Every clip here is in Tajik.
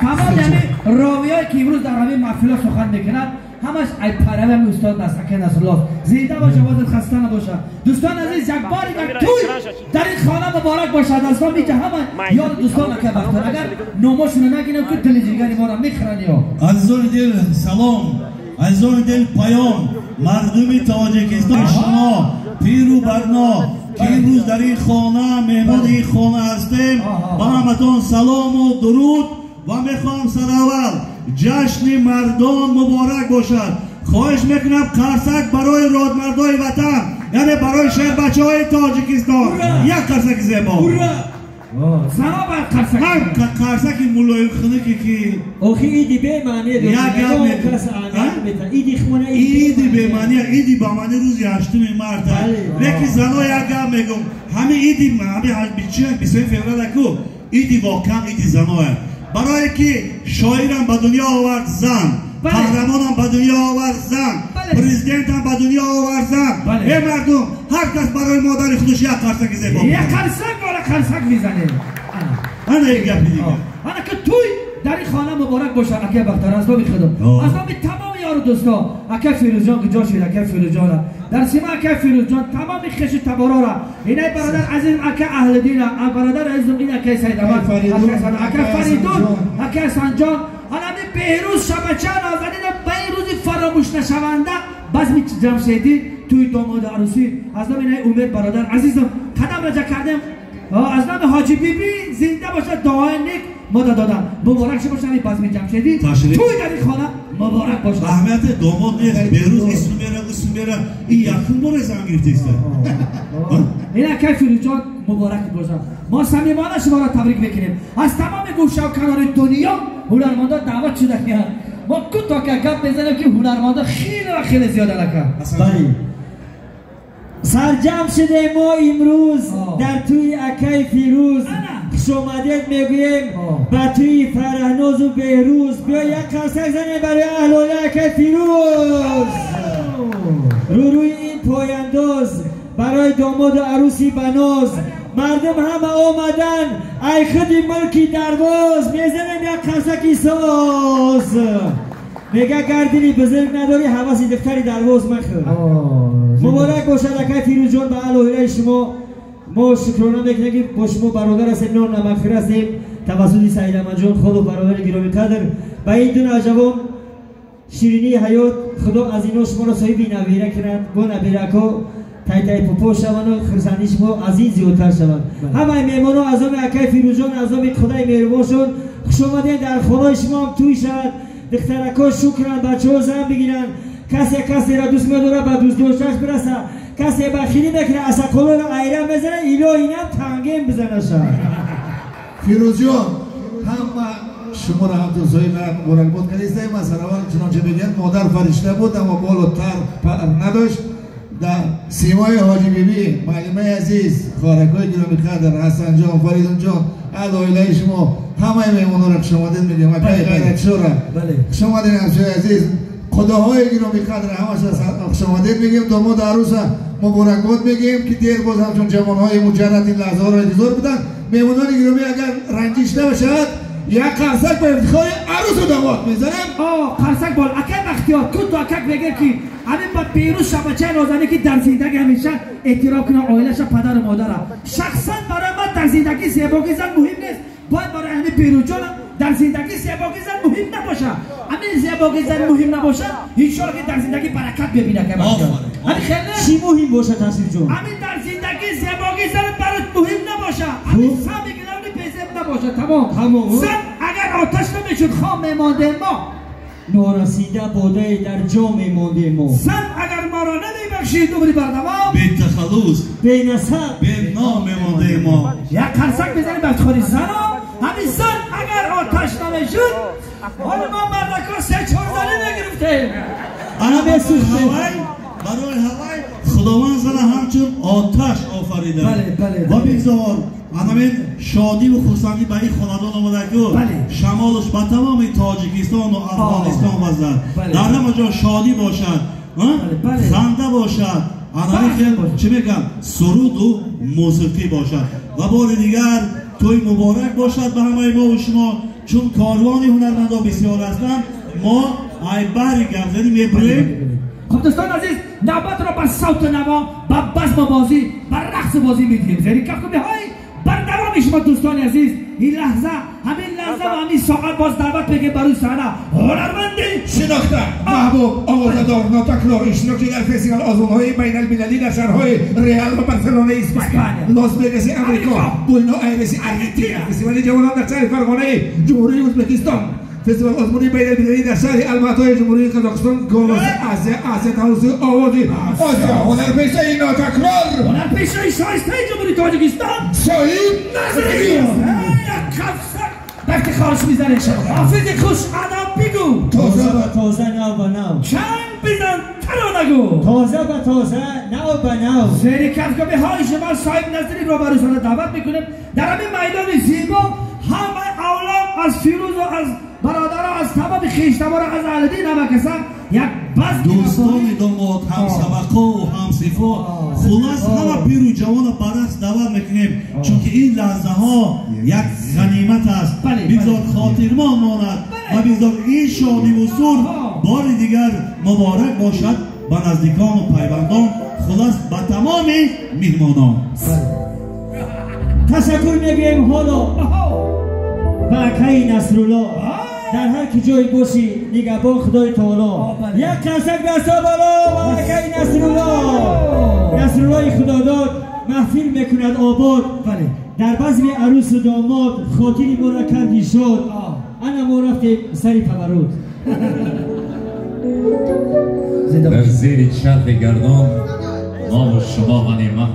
Тамом яъне ровиёе ки имрӯз дар ҳамин маҳфилҳо сухан мекунанд, ҳамаш ай пайравами устод Ака Насрулло. Зинда боша, овозат хаста набоша. Дӯстони азиз, як бори дигар тӯй дар ин хона муборак бошад. Аз номи ҳама ёру дӯстон ака Бахтиёр, агар номошонро нагирем, ки дили ҷигари моро мехӯранд ё. Азизони дил, салом. Азизони дил, паём. Мардуми Тоҷикистон, шумо пиру барно, ки имрӯз дар ин хона меҳмони ин хона ҳастем, ба ҳаматон салому дуруд ва мехоҳам сараввал ҷашни мардон муборак бошад. Хоҳиш мекунам, қарсак барои родмардои ватан, яъне барои шербачаҳои Тоҷикистон, як қарсаки зебо. Зано бояд қарсак. Ҳар қарсаки мулоим хунуке ки охи иди бемаъне. Як гап. Иди хона. Иди бемаъне, иди ба маъни рӯзи 8-уми марта. Лекин зано, як гап мегум: ҳами иди, ҳами 20 феврала ку иди, воқеан иди заное, барое ки шоирам ба дунё овард зан, қаҳрамонам ба дунё овард зан, президентам ба дунё овард зан. Э мардум, ҳар кас барои модари худаш як қарсаки зебо. Як қарсак бора, қарсак мезанем. Ана як гапи дигар. Ана ки тӯй дар ин хона муборак бошад, ака Бахтар, аз номи худам, аз номи тамоми ёру дӯсто. Ака Фирӯзҷон куҷо шуд? Ака Фирӯзҷона дар сима, ака Фирӯзҷон, тамоми хешу таборора, инай бародар азизм ака Аҳлиддина, бародар азизм ин акаи Сайдамад, ака Фаридун, ака Ҳасанҷон, анами Беҳрӯз шабача нозанина, ба ин рӯзи фаромӯшнашаванда, базми ҷамшедӣ, тӯи домоду арӯсӣ, аз номи инаи Умед бародар азизам қадам раҷа кардем, аз номи Ҳоҷи Бибӣ, зинда бошад, дуои нек мода додам. Муборак шо бошад ин базми ҷамшедӣ, тӯй дар ин хона муборак бошад. Аҳамияти домод нест, Беҳрӯз исм мера, исм мера, ин якум боре зан гирифтеста. Ин акай Фирӯзҷон, муборак бошад. Мо самимона шуморо табрик мекунем. Аз тамоми гӯшаву канори дунё ҳунармандо даъват шуда. Мо кӯтоҳ гап мезанем, ки ҳунармандо хеле ва хеле зиёдан, ака. Бале, сарҷамъ шудем мо имрӯз дар тӯи акаи Фирӯз. Хушомадед мегӯем ба тӯи Фараҳнозу Беҳрӯз. Биё, як қарсак занем барои аҳлои акаи Фирӯз. Рӯрӯи ин пояндоз барои домоду арӯси баноз мардум ҳама омадан ай худи мулки Дарвоз. Мезанем як қарсаки соз. Мега, гар дили бузург надорӣ, ҳаваси духтари Дарвоз махӯр. Муборак бошад, акай Фирӯзҷон, ба аҳлоилаи шумо. Мо шукрона мекунем, ки бо шумо бародар ҳастем, нон намакхӯр ҳастем. Тавассути Саидамаҷон, холу бародари гиромӣ қадр, ба ин ду навҷавон ширинии ҳаёт. Худо аз ино шуморо соҳиби набира кунад, бо набирако тай-тай пупо шавану хурсандии шумо аз ин зиёдтар шавад. Ҳамаи меҳмоно аз номи акаи Фирӯзҷон, аз номи Худои меҳрубоншон, хушомадем. Дар хонаи шумо ҳам тӯй шавад, духтарако шу кунанд, бачаҳо зан бигиранд. Касе касеро дӯст медорад, ба дӯстдоштааш бирасад. Касе бахилӣ мекунад, асақолоро айра мезанад, илоҳи инам тангем бизанаша. Фирӯзҷон, ҳама шуморо ҳамчун соҳиби муборакбод кардистаем. Аз аввал, чунонче мегӯянд, модар фаришта буд, аммо болу тар пар надошт. Дар симои Ҳоҷи Бибӣ, муаллимаи азиз, хоҳаракҳои гиромиқадр, Ҳасанҷон, Фаридунҷон, аҳли оилаи шумо, ҳамаи меҳмононро хушомадед мегӯем. Акаи Ғайратшора, хушомадед. Ҳамшои азиз, худоҳои гиромиқадр, ҳамаша хушомадед мегӯем. Домоду арӯса муборакбод мегӯем, ки дер боз ҳамчун ҷавонҳои муҷаррад ин лаҳзаҳоро интизор буданд. Меҳмонони гиромӣ, агар ранҷиш набошад, як қарсак ба ифтихори арӯсу домод мезанем. Қарсак бол, акай Бахтиёр. Кунту акак мегӯем, ки ҳамин ба Беҳрӯз шабачаи нозанӣ, ки дар зиндагӣ ҳамеша эҳтиром кунам оилаша, падару модара. Шахсан барои ман дар зиндагӣ зебогӣ зан муҳим нест. Бояд барои ҳамин Беҳрӯзҷонам дар зиндагӣ зебогӣ зан муҳим набошад. Ҳамин зебогӣ зан муҳим набошад, иншоалло, ки дар зиндагӣ баракат бибинад. Ҳамин хеле. Чӣ муҳим бошад, Тасрифҷон? Ҳамин дар зиндагӣ зебогӣ зан барот муҳим набошад, ҳамин сами гилавни безеб набошад, тамом. Зан агар оташ намешуд, хом мемондем мо. Норасида бодае дар ҷо мемондем мо. Зан агар моро намебахшид умри бардавом, бетахаллус, бенасаб, беном мемондем мо. Як қарсак мезанем ба ифтихори зано. Ҳамин зан агар оташ намешуд, ҳоли мо мардако се чорзанӣ мегирифтем. Ана барои ҳавай Худованд зана ҳамчун оташ офарида ва бигзор анамин шодиву хурсандӣ ба ин хонадон омадаку шамолаш ба тамоми Тоҷикистону Афғонистон вазад. Дар ҳама ҷо шодӣ бошад, ханда бошад, анаи хел, чӣ мегӯям, суруду мусиқӣ бошад. Ва бори дигар тӯй муборак бошад ба ҳамаи мову шумо. Чун корвони ҳунармандон бисёр ҳастанд, мо ай баҳри гапзанӣ мебурем. Хуб дӯстони азиз, навбатро ба савту наво, ба базму бозӣ, ба рақсу бозӣ медиҳем. Зери кафкӯбиҳои бардавоми шумо дӯстони азиз, ин лаҳза, ҳамин лаҳза ва ҳамин соат боз даъват мекунем ба рӯи саҳна ҳунарманди шинохта, маҳбуб, овозадор, нотакрор, иштирокчи дар фестивал озмунҳои байналмилалӣ дар шаҳрҳои Реал ва Барселонаи Испания, Лос Вегаси Амрико, Буэнос Айреси Аргентина, фестивали ҷавонон дар шаҳри Фарғонаи Ҷумҳурии Ӯзбекистон, фестивал озмуни байналмилалӣ дар шаҳри Алматои Ҷумҳурии Қазоқистон, Голос Азия, Азия тавассути овози Осиё, ҳунарпешаи нотакрор, ҳунарпешаи шоистаи Ҷумҳурии Тоҷикистон, Соҳиб Назаров. Як кафсак ба ифтихораш мезанем. Ҳофизи хуш адаб бигӯ, тоза ба тоза, нав ба нав, чанг бизан тарона гӯ, тоза ба тоза, нав ба нав. Зери кафкӯбиҳои шумо Соҳиб Назариро ба рӯи саҳна даъват мекунем. Дар ҳамин майдони зебо ҳама авлод аз Фирӯзу аз бародаро, аз тамоми хештаборо, аз аҳли дин ҳама каса як базм дӯстони домод, ҳамсабақо ҳамсифо, хулас ҳама пиру ҷавона ба рақс даъват мекунем, чунки ин лаҳзаҳо як ғанимат аст. Бигзор хотирмон монад ва бигзор ин шодиву сур бори дигар муборак бошад ба наздикону пайвандон, хулас ба тамоми меҳмонон. Ташаккур мегӯем ҳоло ба акаи Насрулло. Дар ҳар ки ҷое бошӣ, нигаҳбон Худои таоло. Як қарсак дасто боло ба акаи Насрулло. Насруллои Худодод маҳфил мекунад обод. Дар базми арӯсу домод хотири моро карди шод. Ана мо рафтем сари таварруд. Дар зери чархи гардон мову шумо ғанимат,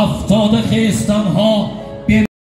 афтода хестанҳо